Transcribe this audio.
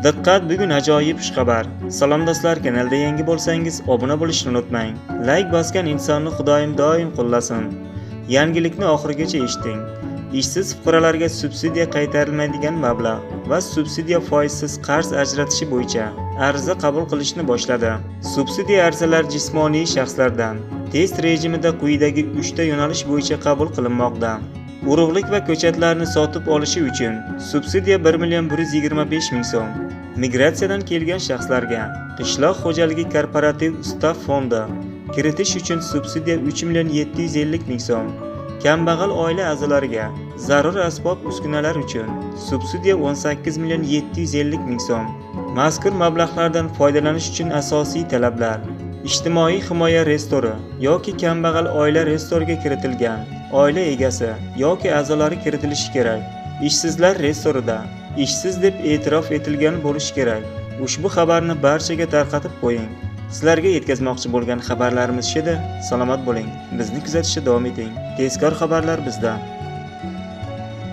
Diqqat, bugun ajoyib xushxabar. Salom do'stlar, kanalda yangi bo'lsangiz obuna bo'lishni unutmang. Like bosgan insonni Xudoyim doim qo'llasin. Yangilikni oxirigacha eshiting. Ishsiz fuqarolarga subsidiya qaytarilmaydigan mablag' va subsidiya foizsiz qarz ajratishi bo'yicha ariza qabul qilishni boshladi. Subsidiya arizalar jismoniy shaxslardan test rejimida quyidagi 3 ta yo'nalish bo'yicha qabul qilinmoqda. Urug'lik va ko'chatlarni sotib olishi uchun subsidiya 1 125 ming so'm. Migratsiyadan kelgan shaxslarga qishloq xo'jaligi korporativ ustav fondi kiritish uchun subsidiya 3 750 ming so'm. Kambag'al oila a'zolariga zarur asbob uskunalar uchun subsidiya 18 750 ming so'm. Mazkur mablag'lardan foydalanish uchun asosiy talablar: ijtimoiy himoya restori yoki kambag'al oila restoriga kiritilgan oila egasi yoki a'zolari kiritilishi kerak. Ishsizlar restorida ishsiz deb e'tirof etilgan bo'lishi kerak. Ushbu xabarni barchaga tarqatib qo'ying. Sizlarga yetkazmoqchi bo'lgan xabarlarimiz shu edi. Salomat bo'ling. Bizni kuzatishda davom eting. Tezkor xabarlar bizda.